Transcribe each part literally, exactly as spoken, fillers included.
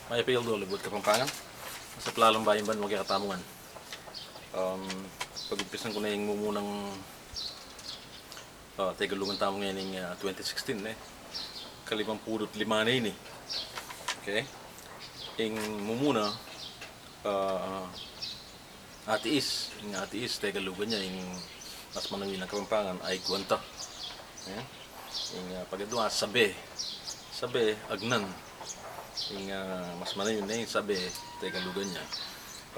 Mayap a aldo, Lubud Kapampangan. Masaplalang bayung banua kekatamu ngan. Um, pag-umpisan ku na ing mumunang, ah, Tegalugan tamu ngening, ah, twenty sixteen, ne. Kalimampulu't lima na ini. Okay? Ing mumuna, ah, atiis, ing atiis, Tegalugan ya, ing mas manayun a Kapampangan, aigwanta. Eh? Ing, ah, pangadwa, sabe. Sabe, agnan. Ing, ah, mas manayun, eh, ing sabe, Tegalugan ya.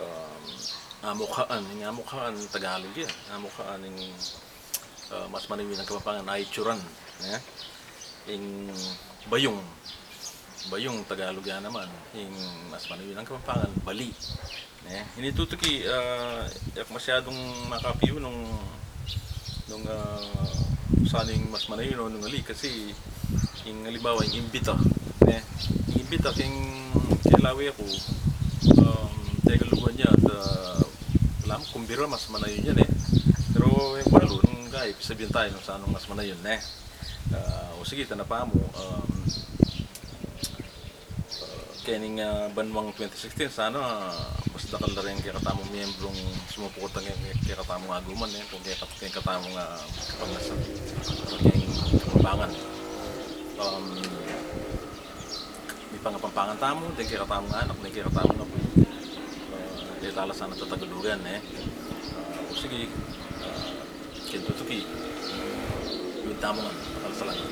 Um, amukhaan, ing amukhaan, Tagalug ya. Amukhaan, ing, ah, mas manayun a Kapampangan, aitsuran. Eh? Ing bayung. Bayung, Tagalug ya naman. Ing mas manayun a Kapampangan, bali. Ne? Ini tutuki, ah, e ku masyadung makapiyu nung, nung, ah, sanu ing mas manayun o nung ali, kasi ing alimbawa, ing imbita, ne? Ing imbita, king kelawe ku, um, Tegalugan ya, at, ah, alam, kumbira mas manayun ya, ne? Pero, e, balu, nung gayu, pisabian tayu nung sanu ing mas manayun, ne? Ah, o sige, tana pa mu, um, ah, kening, ah, banuang twenty sixteen, sana, ah, mas dakal la ring kekatamung miyembrung sumuporta keng, keng kekatamung aguman, e, kung keng, keng kekatamung, ah, pangasa, keng Kapampangan. Um, mipangapampangan tamu, deng kekatamung anak, deng kekatamung apu. Ah, e tala sana tatagalugan, e. Ah, o sige, ah, Ken tutuki, ing tamu ngan, dakal a salamat.